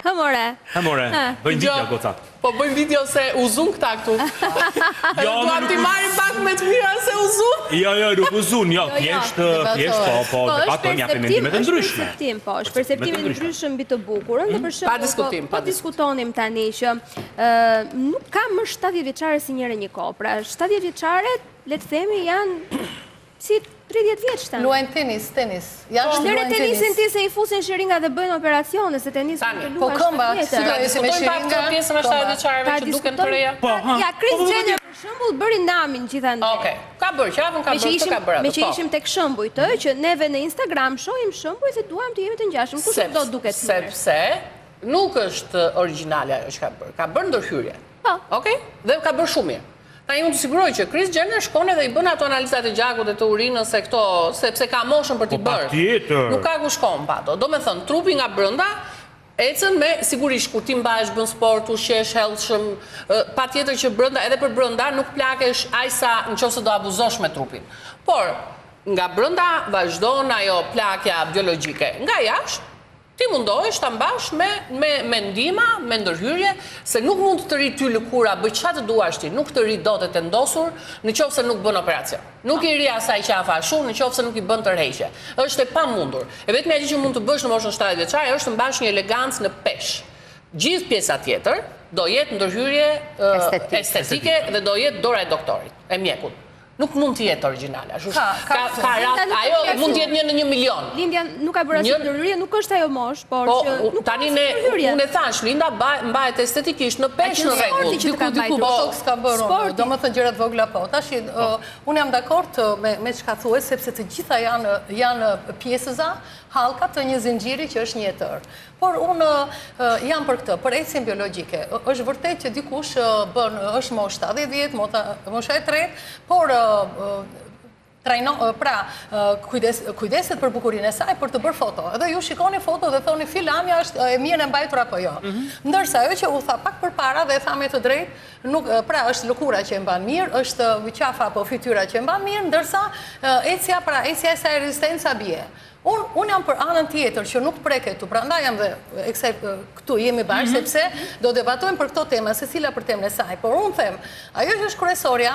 Hë more. Hë more, bëjnë video gocat. Po bëjmë video se u zunë këta këtu. Jo, duam t'i marrim pak me të mira se u zunë. Jo, jo, nuk u zunë, jo, jo, jo. thjesht, thjesht, po, po, po debatojmë, japim mendime të ndryshme. Është perceptim, po, është perceptim i ndryshëm mbi të bukurën, dhe hmm? për shembull, po, po diskutonim tani që nuk ka më 70 vjeçare si njëherë një kohë. Pra, 70 vjeçare, le të themi, janë Si 30 vjeç tani. Luajnë tenis, tenis. Jashtë po, luajnë tenis. tenisin ti se i fusin shiringa dhe bëjnë operacione, se tenis mund të po, luash. Po këmba, si do esi me shiringa? Pak këtë pjesën e 70 vjeçareve që duken të reja. Po, ha. Ja, Kris po, po, Jenner për shembull bëri namin gjithandej. Okej. Ka bërë qafën, ka bërë këtë, ka bërë atë. Meqë po. ishim tek shembujt, ë, që neve në Instagram shohim shembuj se duam të jemi të ngjashëm. Kush do duket mirë? Sepse nuk është origjinale ajo që ka bërë. Ka bërë ndërhyrje. Po. Okej? Dhe ka bërë shumë mirë. Tani unë të siguroj që Kris Jenner shkon edhe i bën ato analizat e gjakut dhe të urinës e këto, sepse ka moshën për t'i po, bërë. Patjetër. Nuk ka ku shkon pa ato. Domethënë, trupi nga brenda ecën me sigurisht kur ti mbahesh bën sport, ushqesh shëndetshëm, patjetër që brenda edhe për brenda nuk plakesh aq sa në qoftë se do abuzosh me trupin. Por nga brenda vazhdon ajo plakja biologjike. Nga jashtë Ti mundohesh ta mbash me me me ndihma, me ndërhyrje, se nuk mund të të rrijë ty lëkura, bëj ça të duash ti, nuk të rri dot e tendosur në qoftë se nuk bën operacion. Nuk i rri asaj qafa ashtu në qoftë se nuk i bën tërheqje. Është e pamundur. E vetmja gjë që mund të bësh në moshën 70 vjeçare është të mbash një elegancë në peshë. Gjithë pjesa tjetër do jetë ndërhyrje estetike dhe do jetë dora e doktorit, e mjekut. Nuk mund të jetë origjinale, ashtu ka ka ka rast, ajo mund të jetë një në një milion. Linda nuk ka bërë asnjë ndërhyrje, nuk është ajo moshë, por po, që nuk tani ne unë e thashë, Linda mbahet estetikisht në peshë në rregull. Diku diku po s'ka bërë. Domethënë gjëra të vogla po. Tash po. unë jam dakord me me çka thuhet sepse të gjitha janë janë pjesëza, hallka të një zinxhiri që është një e tërë. Por unë jam për këtë, për ecjen biologjike. Është vërtet që dikush bën, është moshë 70 vjet, mosha e tretë, por trajno, pra, kujdes, kujdeset për bukurinë e saj për të bërë foto. Edhe ju shikoni foto dhe thoni filanja është e mirë e mbajtur apo jo. Mhm. Ndërsa ajo që u tha pak përpara dhe e tha me të drejtë, nuk pra është lëkura që e mban mirë, është qafa apo fytyra që e mban mirë, ndërsa ecja, pra ecja e saj rezistenca bie. Unë unë jam për anën tjetër që nuk preket këtu, prandaj jam dhe e kësaj këtu jemi bashkë mm -hmm. sepse do debatojmë për këto tema, secila për temën e saj. Por unë them, ajo që është kryesorja,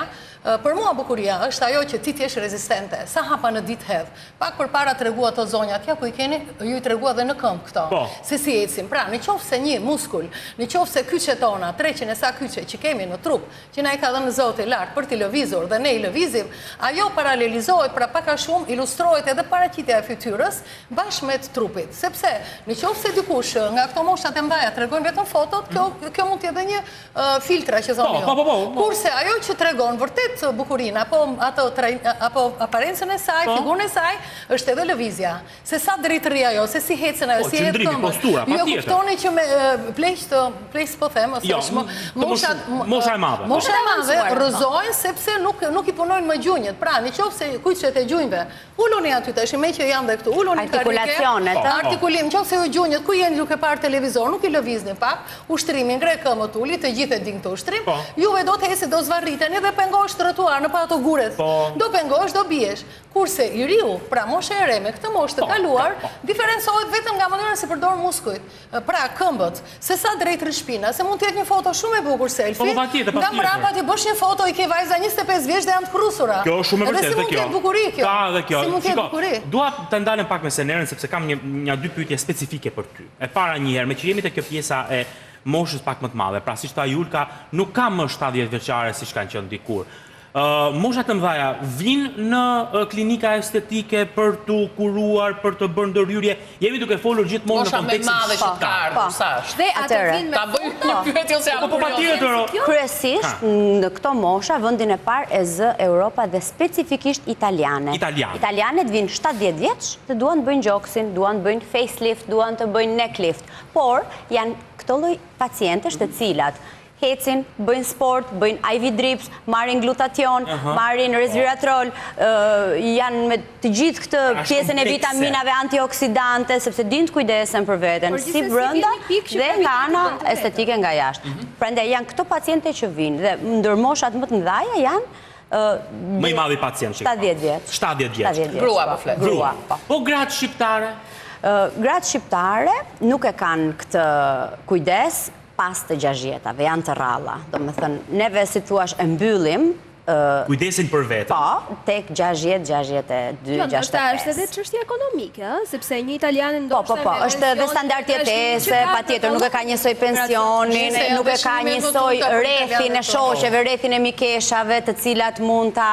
për mua bukuria është ajo që ti të jesh rezistente. Sa hapa në ditë hedh. Pak përpara tregua ato zonjat, ja ku i keni, ju i tregua dhe në këmbë këto. Po. Se si ecin. Pra, në qoftë se një muskul, në qoftë se kyçet tona, 300 e sa kyçe që kemi në trup, që na i ka dhënë Zoti lart për t'i lëvizur dhe ne i lëvizim, ajo paralelizohet, pra pak a shumë ilustrohet edhe paraqitja e fytyrës bashkë me të trupit. Sepse në qoftë se dikush nga këto moshat e mëdha tregojnë vetëm fotot, kjo kjo mund të jetë edhe një filtra që thoni po, ju. Po, po, po, po. Kurse ajo që tregon vërtet bukurinë apo ato apo aparencën e saj, po. figurën e saj, është edhe lëvizja. Se sa drejt rri ajo, se si ecën ajo, po, si hedh këmbët. Postura, Ju e kuptoni që me pleqtë, pleq s'po them, ose jo, është mosha mosha e madhe. Mosha e madhe rrëzohen sepse nuk nuk i punojnë më gjunjët. Pra, në qoftë se kyçet e gjunjëve, uluni aty tash, meqë jam dhe këtu, uluni karrike. Artikulacionet, po, po. Artikulim, në qoftë se ju gjunjët ku jeni duke parë televizor, nuk i lëvizni pak, ushtrimin ngre këmbët uli, të gjithë e dinë këtë ushtrim. Juve do të ecni, do zvarriteni dhe pengohesh trotuar nëpër ato guret. Do pengohesh, do biesh. Kurse i riu, pra mosha e re me këtë moshë të po, kaluar, po, po. diferencohet vetëm nga mënyra si përdor muskujt, pra këmbët, se sa drejt rri shpina, se mund të jetë një foto shumë e bukur selfie, po, po, nga mbrapa ti bësh një foto i ke vajza 25 vjeç dhe janë të krusura. Kjo është shumë e vërtetë si mund të jetë bukuri kjo? Ka edhe kjo. Si mund të jetë bukuri? Dua të ndalem pak me Senerën sepse kam një një dy pyetje specifike për ty. E para një herë, meqë jemi te kjo pjesa e moshës pak më të madhe, pra siç tha Julka, nuk ka më 70 vjeçare siç kanë qenë dikur. Moshat e mëdhaja vijnë në klinika estetike për t'u kuruar, për të bërë ndërhyrje. Jemi duke folur gjithmonë në kontekstin shqiptar. Mosha me madhe që të ka ardhur, sa është? Dhe ato vijnë me Ta bëj një pyetje ose jam Po, po, patjetër. Kryesisht në këto mosha vendin e parë e zë Europa dhe specifikisht italianet. Italianet. Italianet vijnë 70 vjeç dhe duan të bëjnë gjoksin, duan të bëjnë facelift, duan të bëjnë necklift. Por janë këto lloj pacientesh të cilat Ecin, bëjnë sport, bëjnë IV drips, marrin glutation, marrin resveratrol, janë me të gjithë këtë pjesën e vitaminave antioksidante, sepse dinë të kujdesen për veten, si brenda dhe nga ana estetike nga jashtë. Mhm. Prandaj janë këto paciente që vijnë dhe ndër moshat më të mëdha janë Më i madhi pacient 70 vjeç. 70 vjeç. Grua po flet. Grua. Po, po gratë shqiptare? Gratë shqiptare nuk e kanë këtë kujdes pas të gjashtëdhjetave, janë të rralla. Domethënë, neve si thuash e mbyllim Kujdesin për veten. Po, tek 60, 62, 65. Ndoshta është edhe çështje ekonomike, ë, sepse një italiane po, po, ndoshta po, po, është edhe standard jetese, patjetër, nuk e ka njësoj pensionin, nuk e ka njësoj rrethin e shoqeve, rrethin e mikeshave, të cilat mund ta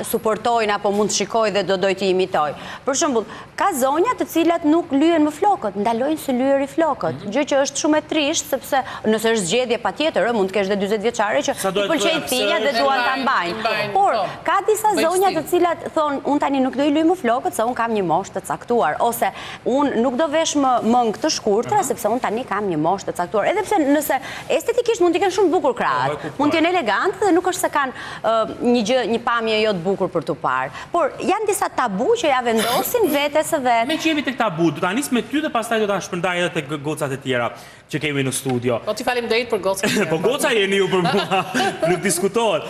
suportojnë apo mund të shikojë dhe do dojë t'i imitojë. Për shembull, Ka zonja të cilat nuk lyhen më flokët, ndalojnë së lyeri flokët, mhm. gjë që është shumë e trishtë sepse nëse është zgjedhje patjetër, mund të kesh dhe 40 vjeçare që i pëlqejnë thinjat dhe duan ta mbajnë. Por po. ka disa zonja të cilat thonë, unë tani nuk do i lyj më flokët se unë kam një moshë të caktuar ose unë nuk do vesh më mëngë të shkurtra mhm. sepse unë tani kam një moshë të caktuar. Edhe pse nëse estetikisht mund t'i kenë shumë bukur krahët, po, mund të jenë elegante dhe nuk është se kanë një gjë, një pamje jo të bukur për t'u parë. Por, janë disa tabu që ia vendosin vetes së vet. Meqë jemi tek tabu, do ta nis me ty dhe pastaj do ta shpërndaj edhe tek gocat e tjera që kemi në studio. Po ti faleminderit për gocat e tjera. Po goca jeni ju për mua, nuk diskutohet.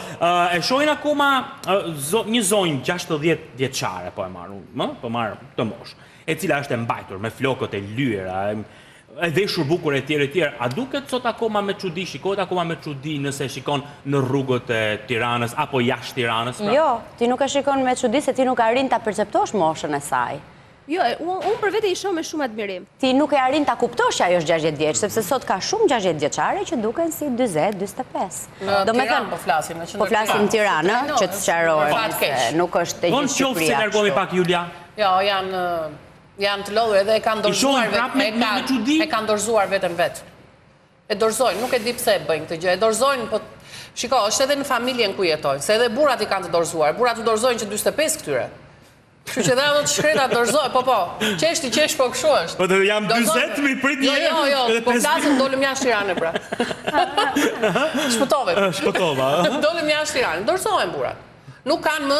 E shohin akoma një zonjë 60 vjeçare, po e marr unë, më, po marr këtë moshë, e cila është e mbajtur me flokët e lyera, e veshur bukur etj etj. A duket sot akoma me çudi, shikohet akoma me çudi nëse e shikon në rrugët e Tiranës apo jashtë Tiranës pra? Jo, ti nuk e shikon me çudi se ti nuk arrin ta perceptosh moshën e saj. Jo, unë për vete i shoh me shumë admirim. Ti nuk e arrin ta kuptosh që ajo është 60 vjeç, sepse sot ka shumë 60 vjeçare që duken si 40, 45. Në Tiranë po flasim, në qendër Po flasim në Tiranë, që të sqarohemi se nuk është e gjithë Shqipëria. Po në qoftë se largohemi pak Julia? Jo, janë Janë të lodhur edhe e kanë dorëzuar veten. E kanë dorëzuar veten vetë. E dorëzojnë, nuk e di pse e bëjnë këtë gjë. E dorëzojnë, po shiko, është edhe në familjen ku jetojnë, se edhe burrat i kanë të dorëzuar. Burrat u dorëzojnë që 45 këtyre. Kështu që dhe ato të shkreta dorëzojnë, po po. Qesh ti qesh po kështu është. Po të jam 40 mi prit një. Jo, jo, jo, po flasim dolëm jashtë Tirane pra. Shpëtove. Shpëtova. Dolëm jashtë Tirane, dorëzohen burrat. Nuk kanë më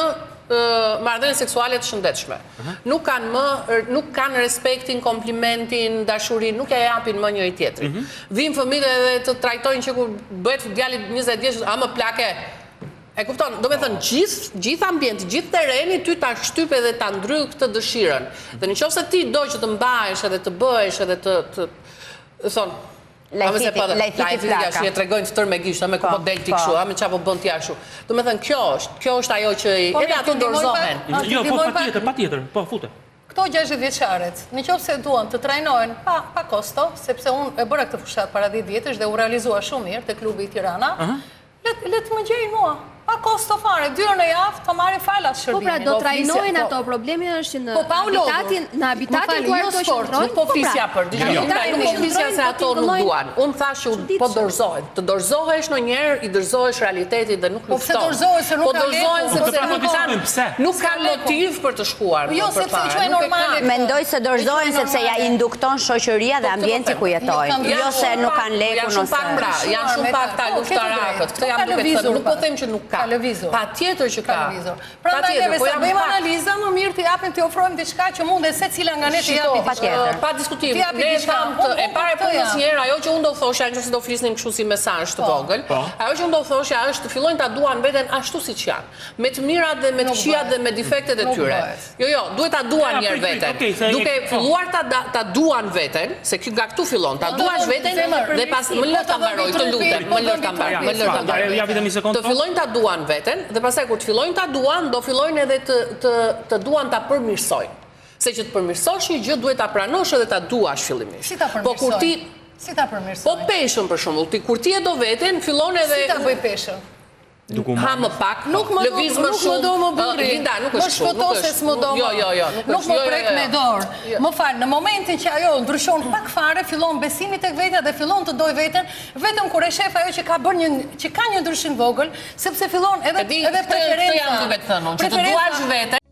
marrëdhënie seksuale të shëndetshme. Nuk kanë më, nuk kanë respektin, komplimentin, dashurinë, nuk ia japin më njëri tjetrit. Mhm. Vijnë fëmijët edhe të trajtojnë që kur bëhet djali 20 vjeç, a më plake. E kupton? Domethënë gjithë gjithë ambienti, gjithë terreni ty ta shtyp edhe ta ndrydh këtë dëshirën. Dhe në qoftë se ti do që të mbahesh edhe të bëhesh edhe të të thonë Lajthiti plaka. E tregojnë të tërë me gisht, me ku po, po del ti po. kështu, me ça po bën ti ashtu. Domethënë, kjo është, kjo është ajo që po, edhe ato dorëzohen. Jo, po, patjetër, patjetër, po, fute. Këto 60 vjeçaret, në qoftë se duan të trajnohen pa, pa kosto, sepse unë e bëra këtë fushatë para 10 vjetësh dhe u realizua shumë mirë te klubi i Tirana, Le të më gjejnë mua. Pa kosto fare, dy orë në javë, të marrin falas shërbimin. Po pra, do po, trajnohen ato, problemi është që në po, habitatin, në habitatin ku ato qëndrojnë. Nuk po, po flisja pra, për, dëgjoj, nuk po flisja se ato nuk duan. Unë thashë që po dorëzohen. Të dorëzohesh ndonjëherë, i dorëzohesh realitetit dhe nuk lufton. Po pse dorëzohen se nuk ka lekë? Po dorëzohen sepse nuk kanë, nuk kanë motiv për të shkuar Jo, sepse e quajnë normale. Mendoj se dorëzohen sepse ia indukton shoqëria dhe ambienti ku jetojnë. Jo se nuk kanë lekun ose. Janë shumë pak pra, janë shumë pak ta luftarakët. Këtë jam duke thënë, nuk po them që nuk ka. Patjetër që ka. Prandaj neve po sa bëjmë analiza, më mirë të japim të ofrojmë diçka që mundet secila nga ne të japim diçka. Pa diskutim, ne thamë e para e punës një herë, ajo që unë do thosha, nëse do flisnim kështu si mesazh të po. vogël, po. ajo që unë do thosha është të fillojnë ta duan veten ashtu siç janë, me të mirat dhe me të këqijat dhe me defektet e tyre. Jo, jo, duhet ta duan një herë veten. Duke filluar ta ta duan veten, se kjo nga këtu fillon, ta duash veten dhe pas më lër ta mbaroj, të lutem, më lër ta mbaroj, më lër ta mbaroj. Ja vetëm një sekondë. Të po. fillojnë ta duan veten dhe pastaj kur të fillojnë ta duan, do fillojnë edhe të të të duan ta përmirësojnë. Se që të përmirësosh një gjë duhet ta pranosh edhe ta duash fillimisht. Si ta përmirësoj? Po kur ti Si ta përmirësoj? Po peshën për shembull, ti kur ti e do veten, fillon edhe Si ta bëj peshën? Ha më pak, nuk më lëviz më shumë. Nuk më do më burri. Linda, nuk është kështu. Më shpëto se s'më do më. Jo, jo, jo, nuk Nuk më prek me dorë. Më fal, në momentin që ajo ndryshon pak fare, fillon besimi tek vetja dhe fillon të dojë veten, vetëm kur e shef ajo që ka bërë një që ka një ndryshim vogël, sepse fillon edhe edhe preferenca. Këtë jam duke të thënë unë, që të duash veten.